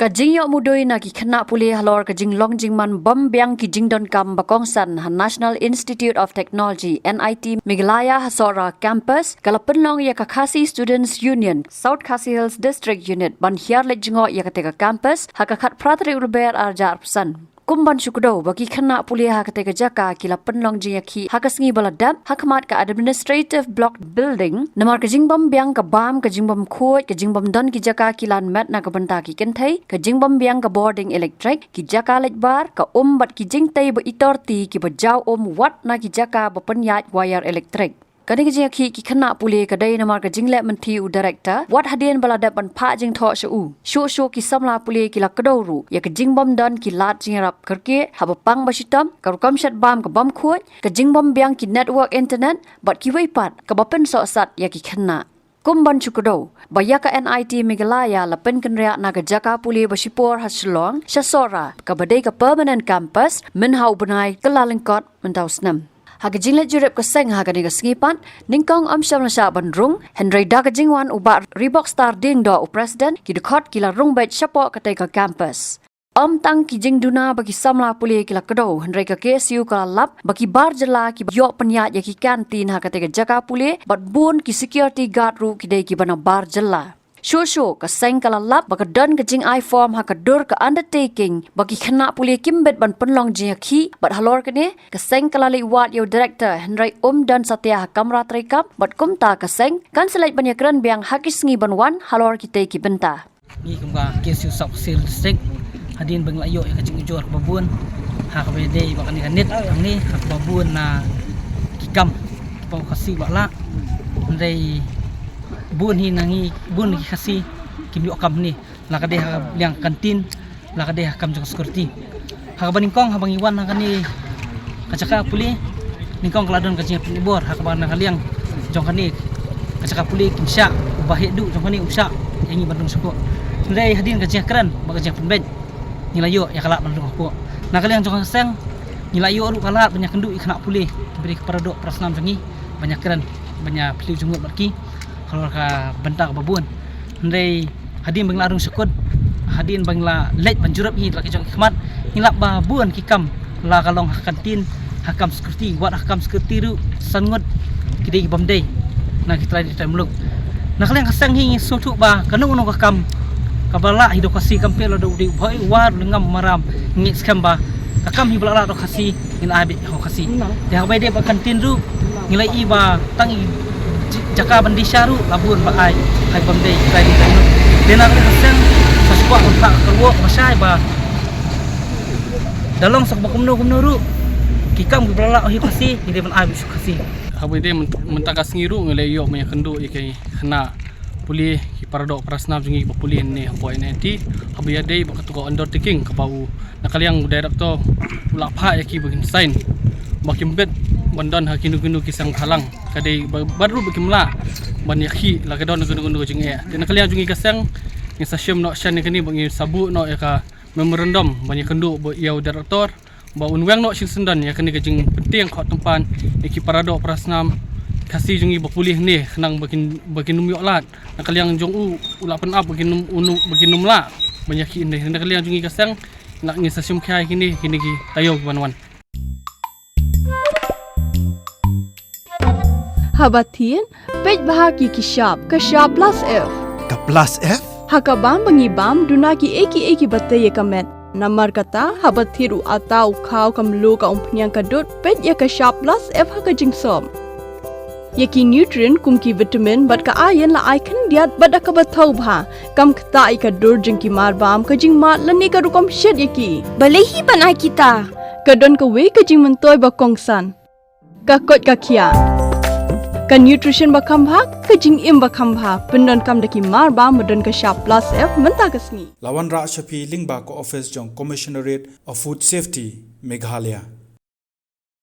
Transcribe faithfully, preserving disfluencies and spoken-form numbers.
Ka jingïoh mudui na ki khynnah pule halor ka jinglong jingman bym biang ki jingdonkam ba kongsan ha National Institute of Technology, N I T, Meghalaya ha Sohra Campus, ka la pynlong ïa ka Khasi Students Union, South Khasi Hills District Unit, ban hiar leit jngoh ïa kata ka campus ha ka khatphra tarik u Lber arhajar arphew san. Kum ban shu kdew ba ki khynnah pule ha kata ka jaka ki la pynlong jingïakhih ha ka sngi ba la dep ha khmat ka Administrative Block Building, namar ka jingbym biang ka bam, ka jingbym khuid, ka jingbym don ki jaka kilan met na ka bynta ki kynthei, ka jingbym biang ka bording elektrik, ki jaka leit bar, ka um bad ki jingtei ba itor ti kiba jaw um wat na ki jaka ba pynïaid wire elektrik. Kane ka jingïakhih ki khynnah pule ka dei namar ka jingleh mynthi u director, wat hadien ba la dep ban phah jingthoh sha u. Shuh shuh ki samla pule ki la kdew ruh ïa ka jingbym don ki lad jingïarap kyrkieh, haba pang ba shitom, ka rukom shet bam ka bym khuid, ka jingbym biang ki network internet, bad kiwei pat kaba pynsohsat ïa ki khynnah. Kum ban shu kdew ba ïa ka N I T Meghalaya la pynkynriah na ka jaka pule ba shipor ha Shillong sha Sohra, kaba dei ka permanent campus, myn ha u bnai Kyllalyngkot mynta u snem. Ha ka jingleit jurip ka seng ha kane ka sngi pat, nyngkong ym shym la shah ban rung, hynrei da ka jingwan u Bah Reebok Star Diengdoh, u president, ki dkhot ki la rung beit shapoh katei ka campus. Ym tang ki jingduna ba ki samla pule ki la kdew, hynrei ka K S U ka la lap ba ki bar jylla kiba ïoh pynïaid ïa ki canteen ha katei ka jaka pule, bad bun ki security guard ruh ki dei kiba na bar jylla. Shuh shuh ka seng ka la lap ba ka don ka jingai form ha ka dur ka undertaking ba ki khynnah pule kim bit ban pynlong jingïakhih, bad halor kane ka seng ka la leit wad ïa u director, hynrei um don satia ha kamra treikam, bad kumta ka seng kan sa leit ban ïakren biang ha ki sngi ban wan halor kitei ki bynta. Ngi kum ka K S U South Khasi Hills District, hadien ba ngi la ïoh ïa ka jingujor kaba bun ha kaba dei ba kane ka NEET hangne, ha kaba bun na ki kam kiba u Khasi u la lah. Hynrei bun hi na ngi, bun ki Khasi kim ïoh kam hangne, la ka dei ha liang canteen, la ka dei ha kam jong security. Ha kaba nyngkong haba ngi wan ha kane ka jaka pule, nyngkong ka la don ka jingpynbor ha kaba na ka liang jong kane ka jaka pule, kin shah u baheh duh jong kane u shah ïa ngi ban rung shapoh. Hynrei hadien ka jingkren bad ka jingpynbeit, ngi la ïoh ïa ka lad ban rung shapoh. Na ka liang jong ka seng, ngi la ïoh ruh ka lad ban ïakynduh ïa ki khynnah pule, bad ki paradoh parasnam jong ngi, ban ïakren, ban ïaphylliew jingmut bad ki halor ka bynta kaba bun. Hynrei hadien ba ngi la rung shakut, hadien ba ngi la leit ban jurip hi da la ki jong ki khmat, ngi lap ba bun ki kam, la ka long ha canteen, ha kam security, wat ha kam security ruh san ngut ki dei ki bym dei na ki trai ri trai muluk. Na ka liang ka seng hi ngi sngewthuh ba kano kano ka kam kaba lah hi da u Khasi, kam peit la da u dei u Bhoi, u War, u Lyngngam, u Maram, ngi ngeit skhem ba ka kam hi ba la lah da u Khasi ngin ai beit ha u Khasi. Te ha kaba ïadei bad canteen ruh, ngi la ïohi ba tang i j-, jaka ban die sha ruh la bun ba ai ha ki bym dei, ki trai die trai. Te na ka liang ka seng, sa shu kwah ban phah ka kyrwoh ba shai ba da long sa kaba kumno kumno ruh, ki kam kiba la lah hi u Khasi ngi dei ban ai beit sha u Khasi. Ha kaba ïadei mynta, mynta ka sngi ruh ngi la ïoh ban ïakynduh ïa ki khynnah pule, ki paradoh parasnam jong ngi ba pule hangne hapoh N I T, ha kaba ïadei bad kato ka undertaking kaba u, na ka liang u director u la phah ïa ki ba kin sign ba kim bit ban don ha kino kino ki seng bhalang. Ka dei ba, bad ruh ba kim lah ban ïakhih la ka don kano kano ka jingeh. Te na ka liang jong ngi ka seng, ngi sa shim noh shen ïa kane bad ngi sa buh noh ïa ka memorandum ban ïakynduh bad ïa u director ba un weng noh shisyndon ïa kane ka jingpyntieng khot tympan ïa ki paradoh parasnam Khasi jong ngi ba pule hangne, khnang ba kin, ba kin ym ïoh lad. Na ka liang jong u, u la pynap ba kin ym, u nu, ba kin ym lah ban ïakhih hangne. Na ka liang jong ngi ka seng, ngi sa shim khia ïa kine, kine ki taïew ki ban wan. Haba thied, peit bha ki, ki shap, ka shap plus F. Ka plus F? Ha ka bam ba ngi bam, duna kiei kiei kiba tei ïa ka met. Namar kata, haba thied u atta, u khaw, ka mluh, ka umphniang, ka dud, peit ïa ka shap plus F ha ka jingsop. Ïa ki nutrient kum ki vitamin bad ka iron la ai khyndiat bad da kaba thaw bha. Kam ktah ïa ka dur jong ki marbam, ka jingmad lane ka rukom shet ïa ki. Balei hi ban ai kita? Ka don kawei ka jingmyntoi ba kongsan. Ka koit ka khiah. Ka nutrition ba kham bha, ka jingim ba kham bha. Pyndonkam da ki marbam ba don ka shap plus F mynta ka sngi. La wanrah sha phi lyngba ka office jong Commissionerate of Food Safety, Meghalaya.